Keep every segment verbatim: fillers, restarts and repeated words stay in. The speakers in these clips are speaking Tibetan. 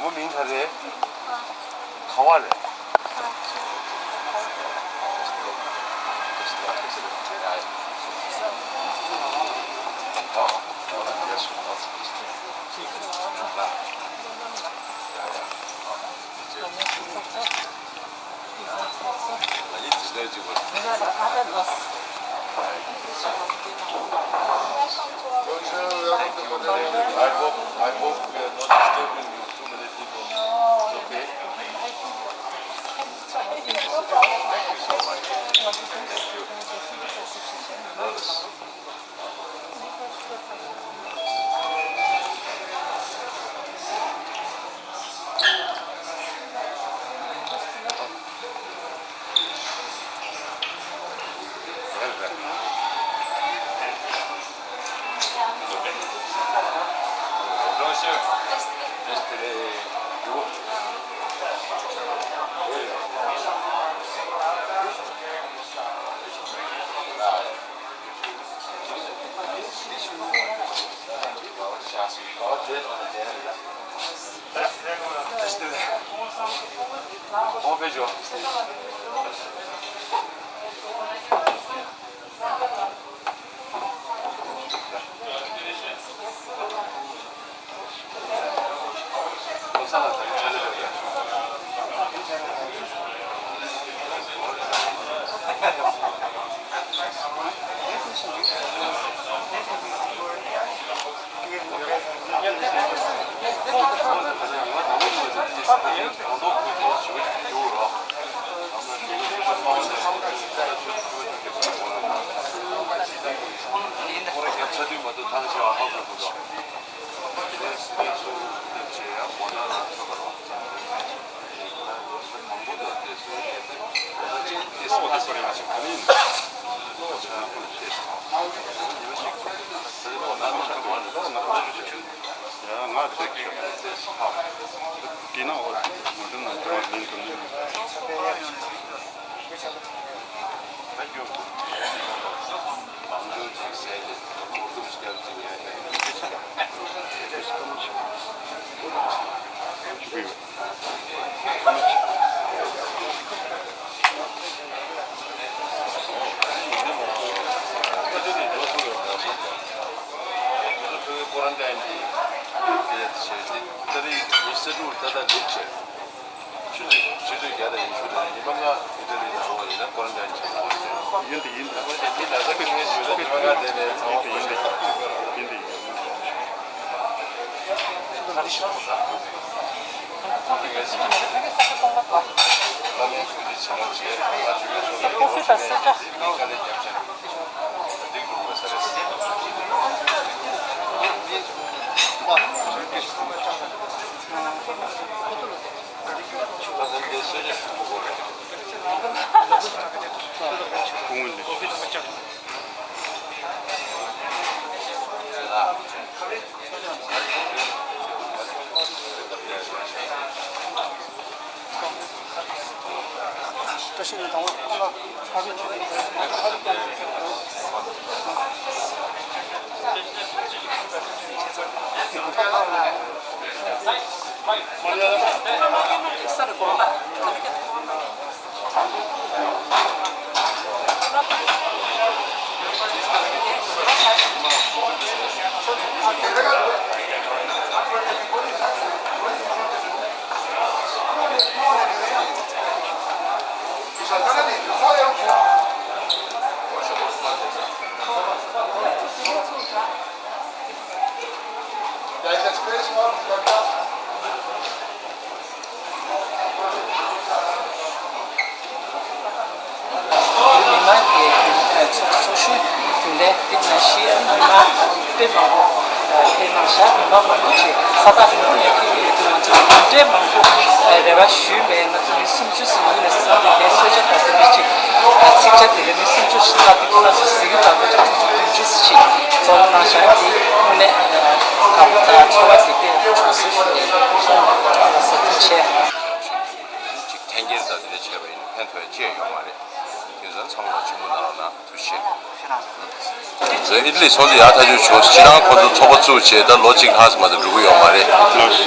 བུ་མིང་ག་རེ། ག་བ་རེད། I hope, I hope we are not disturbing you too many people. It's okay. Thank you so much. Thank you. ཆུ་ཚོད་ཆུ་ཚོད་བརྒྱ་དང་ཉི་ཤུ་དང་ཉི་མ་ལྔ་ཨི་ཊ་ལི་ནང་འོང་བ་ཡིན་ན་ཀོ་རན་ཊིན་བྱེད་དགོས་རེད། ཡིན་དེ་ཡིན་དེ། དེ་ན་ཚ་ཁེ་ངེས་བྱུང་ན་ཉི་མ་ལྔ་དེ་ནས་ཚང་མ་ཡིན་དེ་ཡིན་དེ། ཡིན་དེ་ཡིན། མི་མང་གི་ཚོགས་ཚོགས་ཞུགས་རྒྱུན་ལས་དེ་ནང་བཞིན་མི་མང་དཔེ་མང་པོ་ཕེབས་གནང་ཤག་མི་མང་མང་པོ་ཅིག་ས་ཐག་རིང་པོ་ནས་ཕེབས་ཀྱི་ཡོད་དུས་ང་ཚོས་གྲུབ་འབྲས་མང་པོ་རེ་བ་ཞུས་པས། ང་ཚོ་མི་སུམ་ཅུ་ཙམ་ཡོད་རེད་ཟེར་ཏེ། དེའི་གསོལ་ཇ་དང་ཟེར་མི་ཅིག་ཚིག་ཇ་དེ་ལས་མི་སུམ་ཅུ་ཞིག་ལྷག་སྟེ་ཁོ་རང་ཚོ་ཟས་རིགས་དང་སྐད་ཆ་ཐུང་ཐུང་བདུན་ཅུ་ཙམ་ཅིག་འཛོམས་གནང་ཤག་དེ་དངོས་གནས་དགའ་པོ་དང་ཚོར་བ་དེ་དཔེ་བྱུང་ཟེར་ཞུ་ཡས། ས་ཐུགས་ཆེ། ཅིག་འཐེན་འཁྱེར་དང་དེ་འདྲ་བྱས་པ་ཡིན་ན་ཕན་ཐོགས་ཅི་ཡང་ཡོད་མ་རེད། དེ་ཚོ་ཚང་མ་ལ་ཆེན་པོ་གནང་རོགས་གནང་། ཐུགས་རྗེ་ཆེ། ཨི་ཊ་ལི་སོང་དུས་ཡག་ཐག་ཆོད་བྱུང་། སྤྱིར་བཏང་ཁོ་ཚོ་ཚོགས་པ་བཙུགས་བྱས་ད་ལོ་གཅིག་ལྷག་ཙམ་མ་གཏོགས་འགྲོ་གི་ཡོད་མ་རེད།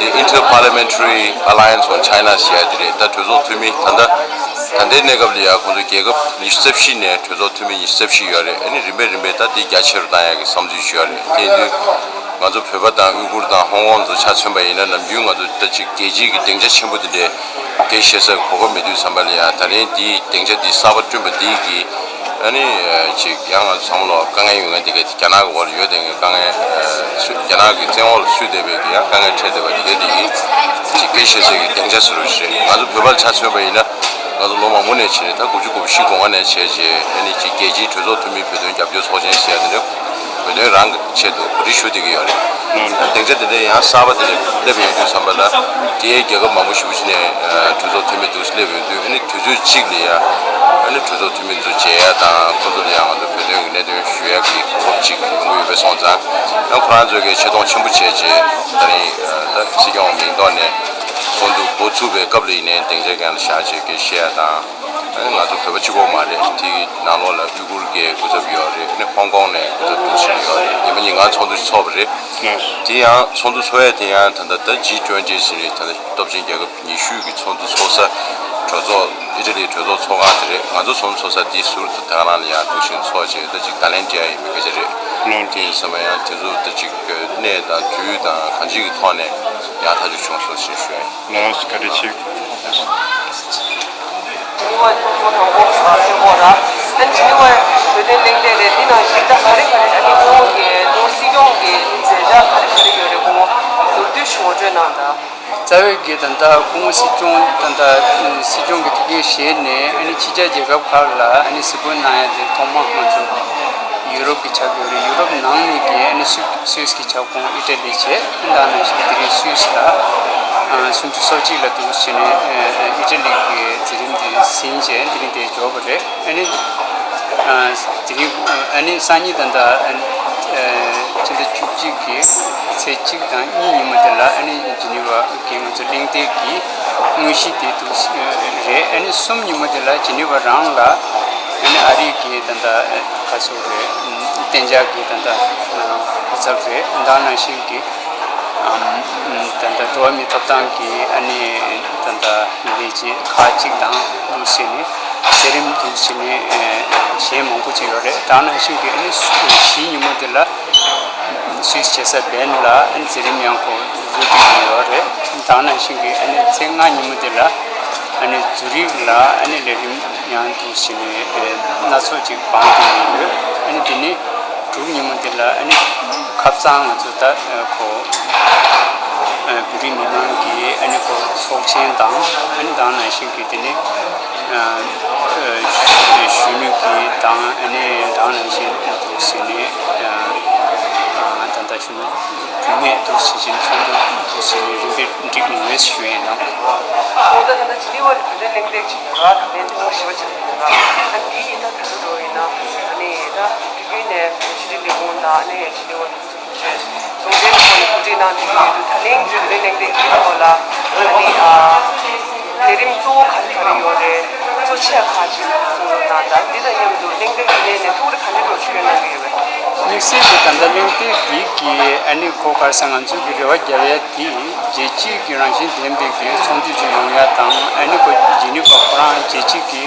དེ་Inter-Parliamentary Alliance on China ཟེར་ཡ་དེ་རེད། ད་གྲོས་ཚོགས་འཐུས་མི་ད་ལྟ་ད་ལྟའི་གནས་སྐབས་ལ་ཡ་ཁོ་ཚོ་རྒྱལ་ཁབ་ཉི་ཤུ་རྩ་བཞི་ནས་གྲོས་ཚོགས་འཐུས་མི་ཉི་ཤུ་རྩ་བཞི་ཡོད་རེད། ཨ་ནི་རིམ་པས་རིམ་པས་ད་དེ་རྒྱ་ཆེ་རུ་བཏང་ཡ་གི་བསམ་ཚུལ་ཞུ་ཡ་རེད། དེ་ཡིན་དུས་ང་ཚོ་བོད་པ་དང་ཨུ་ཁུར་དང་ཧོང་ཀོང་ཚོ་ཆ་མཚོན་པ་ཡིན་ན། ནམ་རྒྱུན་ང་ཚོ་ད་ཅིག་རྒྱལ་སྤྱིའི་གི་སྡིངས་ཆ་ཆེན་པོ་དེ་འདྲའི་སྐད་བཤད་སའི་གོ་སྐབས་མེད་དུས་ཙམ་པ་ལ་ཡ། ད་རིང་འདིའི་སྡིངས་ཆ་འདི་གསར་པ་བསྐྲུན་པ་འདི་གིས་ཨ་ནི་ཅིག་ཡང་ང་ཚོ་ཚང་མ་ལ་དཀའ་ངལ་ཡོད་མཁན་དེ་གའི་རྒྱ་ནག་གི་འོག་ལ་ཡོད་བསྡད་མཁན་དཀའ་ངལ་ཚུད། རྒྱ་ནག་གི་བཙན་འོག་ལ་ཚུད་བསྡད་པའི་གི་ཡང་དཀའ་ངལ་འཕྲད་བསྡད་པ་དེ་གའི་དེ་གིས་ཅིག་སྐད་བཤད་སའི་གི་སྡིངས་ཆ་ཟེར་བ་ཞིག་རེད། ང་ཚོ་བོད་པ་ལ་ཆ་མཚོན་པ་ཡིན་ན། ང་ཚོ་ལོ་མང་པོ་ནས་བྱས་ནས་ད་དགུ་བཅུ་གོ་བཞི་གོ་ལྔ་ནས་བྱས་རྗེས་ཨ་ནི་ཅིག་རྒྱལ་སྤྱིའི་གྲོས་ཚོགས་འཐུས་མི་བོད་དོན་རྒྱབ་སྐྱོར་ཚོགས་ཆེན་ཟེར་ཡ་དེ་འདྲ་བོད་དོན་རང་གི་ཆེད་དུ་གོ་སྒྲིག་ཞུ་བསྡད་ཀྱི་ཡོད་རེད། སྡིངས་ཆ་དེ་འདྲ་ཡང་གསར་པ་དེ་འདྲ་སླེབས་ཡོང་དུས་ཙམ་པ་ལ། དེའི་རྒྱལ་ཁབ་མང་པོ་ཞེ་པོ་ཅིག་ནས་གྲོས་ཚོགས་འཐུས་མི་འདུག་སླེབས་ཡོང་དུས། ཨ་ནི་དུས་ཚོད་གཅིག་ལ་ཡ་ཨ་ནི་གྲོས་ཚོགས་འཐུས་མི་ཚོ་མཇལ་ཡ་དང་། ཁོ་ཚོ་ལ་ཡང་ང་ཚོ་བོད་དོན་གྱི་གནད་དོན་ཞུ་ཡ་གི་གོ་སྐབས་ཅིག་ཡོང་གི་ཡོད་པ་སོང་ཙང་། ཡང་ཁོ་རང་ཚོས་ཀྱི་ཆེ་མཐོང་ཆེན་པོ་བྱས་རྗེས་ད་རིང་ད་སྲིད་སྐྱོང་མིང་ཐོག་ནས། ཚོགས་འདུ་འགོ་ཚུགས་པའི་སྐབས་ལ་ཡིན་ནའི་སྡིངས་ཆ་སྒང་ལ་བཞག་བྱས་ཀྱི་བཤད་ཡ་དང་། ཨ་ནི་ང་ཚོ་བོད་པ་གཅིག་པོ་མ་རེད། དེའི་ནང་ལོགས་ལ་ཨུ་གུར་གྱི་སྐུ་ཚབ་ཡོད་རེད། ཨ་ནི་ཧོང་ཀོང་ནས་སྐུ་ཚབ་འདུག་ཕྱིན་ཡོད་རེད། ཉི་མ་གཉིས་ང་ཚོགས་འདུ་ཞིག་ཚོགས་པ་རེད། དེ་ཡང་ཚོགས་འདུ་ཚོགས་ཡ་དེ་ཡང་ད་ལྟ་ད་ཇི་ཊུ་ཝེན་ཊི་ཟེར་ནས་ད་ལྟ་སྟོབས་ཆེན་རྒྱལ་ཁབ་ཉི་ཤུ་གི་ཚོགས་འདུ་ཚོགས་ས་གྲོས་ཚོགས་ཨི་ཊ་ལིའི་གྲོས་ཚོགས་ཚོགས་ཁང་དེ་རེད། ང་ཚོ་ཚོགས་འདུ་ཚོགས་ས་དེའི་ཟུར་དུ་ད་ག་རང་ལ་ཡང་འདུག་བཞིན་ཚོགས་བྱས་ད་ཅིག་བརྡ་ལན་སྤྲད་ཡ་ཡིན་པའི་སྐད་ཆ་རེད། དེ་ཡིན་ཙང་ཡང་དེ་ཚོ་ད་ཅིག་གནས་དང་དུས་དང་གང་ཅིའི་ཐོག་ནས་ཡང་ཐག་གཅོད་བྱུང་སོང་ཞེས་ཞུ་ཡ་ཡིན། ལགས་སོ། བཀའ་དྲིན་ཆེ། ཇི་ནི་ཝ་ཐོག་ཐོག་དང་པོ་ཨ་ཐོན་པོ་ར། ཨན་ཇི་ནི་ཝ་བོད་དོན་གླེང་སྟེགས་རེད། འདི་ནང་བཞིན་ད་ག་རེ་ག་རེ་ཨ་ནི་ཁོང་གི་ཁོང་སྲིད་སྐྱོང་གི་མཛད་བྱ་ག་རེ་ག་རེ་ཡོད་རེད། ཁོང་མདོར་བསྡུས་ཤིག་ངོ་སྤྲོད་གནང་དང་། རྩ་བའི་གི་ད་ལྟ་ཁོང་སྲིད་སྐྱོང་ད་ལྟ་སྲིད་སྐྱོང་གི་ཐུགས་འགན་བཞེས་ནས་ཨ་ནི་ཕྱི་རྒྱལ་རྒྱལ་ཁབ་ཁག་ལ་ཨ་ནི་གཟིགས་སྐོར་གནང་ཡ་དེ་ཐོག་མ་ང་ཚོ་ཡུ་རོབ་ཀྱི་ཆགས་ཡོད་རེད། ཡུ་རོབ་ནང་ནས་ཀྱི་ཨ་ནི་སུད་སུད་སི་གི་ཁྱབ་ཁོངས་ཨི་ཊ་ལི་བྱས། ཨ་ནི་ད་ནང་བཞིན་དེ་རིང་སུད་སི་ལ་ཨ་སུམ་ཅུ་སོ་གཅིག་ལ་འདུག་བྱས་ནས་ཨ་ཨི་ཊ་ལི་གི་མཛད་རིམ་དེ་ཟིན་བྱས་དེ་རིང་དེ་འབྱོར་བ་རེད། ཨ་ནི་ཨ་དེ་རིང་ཨ་ནི་སང་ཉིན་ད་ལྟ་ཨ་ཕྱི་ཟླ་བཅུ་གཅིག་གི་ཚེས་གཅིག་དང་གཉིས་ཉིན་མོ་དེ་ལ་ཨ་ནི་ཇི་ནི་ཝ་གི་ང་ཚོ་གླེང་སྟེགས་ཀྱི་དངོས་གཞི་དེ་འདུག་རེད། ཨ་ནི་གསུམ་ཉིན་མོ་དེ་ལ་ཇི་ནི་ཝ་རང་ལ་ཨ་ནི་ཨ་རི་གི་ད་ལྟ་ག་ཚོད་རེད། གཏན་འཇགས་ཀྱི་ད་ལྟ་སྐུ་ཚབ་རེད། ད་ནང་བཞིན་གྱི་ད་ལྟ་འགྲོ་བ་མིའི་ཐོབ་ཐང་གི་ཨ་ནི་ད་ལྟ་ལས་བྱེད་ཁག་ཅིག་དང་འདུག་བྱས་ནས་མཛད་རིམ་འདུག་བྱས་ནས་གཞན་མང་པོ་ཅིག་ཡོད་རེད། ད་ནང་བཞིན་གྱི་ཨ་ནི་བཞི་ཉིན་མོ་དེ་ལ་སུད་སི་རྒྱལ་ས་བྷེན་ལ་ཨ་ནི་མཛད་རིམ་ཡང་ཁོ་བཟོ་བསྒྲིགས་ཡོད་རེད། ད་ནང་བཞིན་གྱི་ཨ་ནི་ཚེས་ལྔ་ཉིན་མོ་དེ་ལ་ཨ་ནི་ཛུ་རིག་ལ་ཨ་ནི་ལས་རིམ་ཡང་འདུག་བྱས་ནས་སྣ་ཚོགས་ཅིག་བང་བསྡད་ཡོད། ཨ་ནི་དེ་ནས་དྲུག་ཉིན་མོ་དེ་ལ་ཨ་ནི་ཁ་སང་ང་ཚོ་ད་ཁོ་བོད་རིགས་མི་མང་གི་ཨ་ནི་ཁོ་ཚོགས་ཆེན་དང་ཨ་ནི་དེ་ནང་བཞིན་གྱི་དེ་ནས་གཞོན་ནུ་གི་དང་ཨ་ནི་དེ་ནང་བཞིན་དུ་ཟིན་ནས་ད་ལྟ་གཞོན་ནུ་རྒྱུན་ལས་འདུག་ཟིན་བཞིན་ཚོགས་འདུ་འདུག་ཟིན་ནས་རིམ་པས་འགྲིག་མི་འོས་ཞུ་ཡས་གནང་། ཁོང་ད་ད་ལྟ་ཇི་ནི་ཝ་ལ་བོད་དོན་གླེང་སྟེགས་ཅིག་ཡོད་ར། ད་ལན་དེ་ནང་ཞི་བ་ཆེན་པོ་ཡོད་ར། ཨ་འདི་ཡིན་ད་ད་ལྟ་འགྲོ་ཡིན་ན་ཨ་ནི་ད་དུས་རྒྱུན་ནས་ཕྱི་དྲིལ་ལས་ཁུངས་དང་ཨ་ནི་ཇི་ནི་ཝ་ཚོགས་ཆེན་ཐོག་ནས་གོ་སྒྲིག་གནང་བསྡད་ཀྱི་ཡོད་དུས་ད་ལན་བོད་དོན་གླེང་སྟེགས་འདིའི་ཐོག་ལ་ཨ་ནི་ཨ་ལས་རིམ་གཙོ་བོ་ག་རེ་ག་རེ་ཡོད་རེད། གཙོ་ཆེ་ཁག་ཅིག་གསུང་རོགས་གནང་དང་། འདི་དང་མཉམ་དུ་གླེང་སྟེགས་འདི་ནས་ནས་ཐུགས་རེ་ག་འདྲ་འགྲོ་ཆོད་གནང་གི་ཡོད་པས། དམིགས་བསལ་གྱི་ད་ལྟ་གླེང་སྟེགས་འདི་གི་ཨ་ནི་ཁོ་གར་ས་ང་ཚོ་གི་རེ་བ་རྒྱབ་ཡ་དེ་རྒྱལ་སྤྱིའི་གི་རང་བཞིན་ལྡན་པའི་གི་ཚོགས་འདུ་ཅིག་ཡོང་ཡ་དང་། ཨ་ནི་ཁོ་ཇི་ནི་ཝ་ཁོ་རང་རྒྱལ་སྤྱིའི་གི་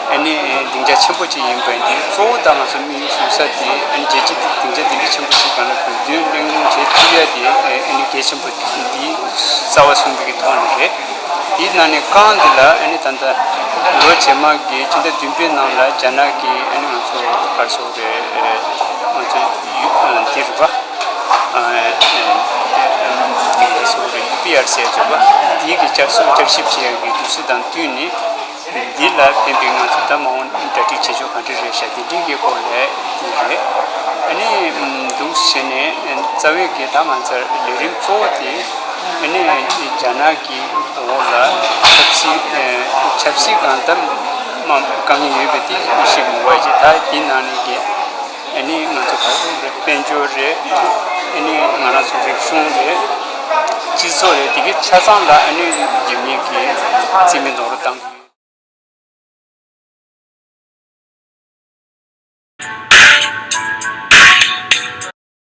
ཨ་ནི་སྡིངས་ཆ་ཆེན་པོ་ཅིག་ཡིན་པ་འདི་གཙོ་བོ་ད་ང་ཚོ་དམིགས་ཡུལ་བཟུང་ས་དེ་ཨ་ནི་རྒྱལ་སྤྱིའི་སྡིངས་ཆ་དེ་འདྲ་ཆེན་པོ་ཅིག་སྒང་ལ་བོད་དོན་གླེང་སློང་བྱེད་ཐུབ་ཡ་དེ་ཨ་ནི་གལ་ཆེན་པོ་འདི་རྩ་བ་བཟུང་བའི་གི་ཐོག་ནས་རེད། དེའི་ནང་ནས་རྐང་འདི་ལ་ཨ་ནི་ད་ལྟ་ལོ་རྗེས་མ་གི་ཕྱི་ཟླ་བདུན་པའི་ནང་ལ་རྒྱ་ནག་གི་ཨ་ནི་ང་ཚོ་གར་སོགས་རེད། ང་ཚོ་ཡུ་ཨ་འདི་རུ་བ་ཨ་ཨ་ཨ་འདི་གར་སོགས་རེད། ཡུ་པི་ཨར་སི་ཟེར་ཡ་ཅིག་བ་འདི་གི་བསྐྱར་གསོ་བསྐྱར་ཞིབ་བྱེད་ཡ་གི་དུས་ཚོད་དང་བསྟུན་ནས། འདི་ལ་ཕན་པའི་ང་ཚོ་ད་མ་འོངས་གྲ་སྒྲིག་བྱེད་ཕྱོགས་ག་འདྲ་རེད་ཤག་དེ་འདྲའི་གི་སྐོར་ལ་འདི་རེད། ཨ་ནི་འདུག་བྱས་ནས་རྩ་བའི་གི་ད་ང་ཚོར་ལས་རིམ་གཙོ་བོ་དེ་ཨ་ནི་རྒྱ་ནག་གི་འོག་ལ་ཆབ་སྲིད་ཆབ་སྲིད་སྒང་ད་མ་དཀའ་ངལ་ཡོད་པའི་དེ་ཤེས་མི་དགོས་ཀྱི། ད་དེའི་ནང་ནས་གི་ཨ་ནི་ང་ཚོ་ག་རེ་རེད། དཔལ་འབྱོར་རེད། ཨ་ནི་ང་རང་ཚོ་རིག་གཞུང་རེད། སྤྱི་ཚོགས་རེད། དེ་གི་ཆ་ཚང་ལ་ཨ་ནི་རྒྱ་མི་གི་རྩིས་མེད་རྡོག་རོལ་བཏང་གི།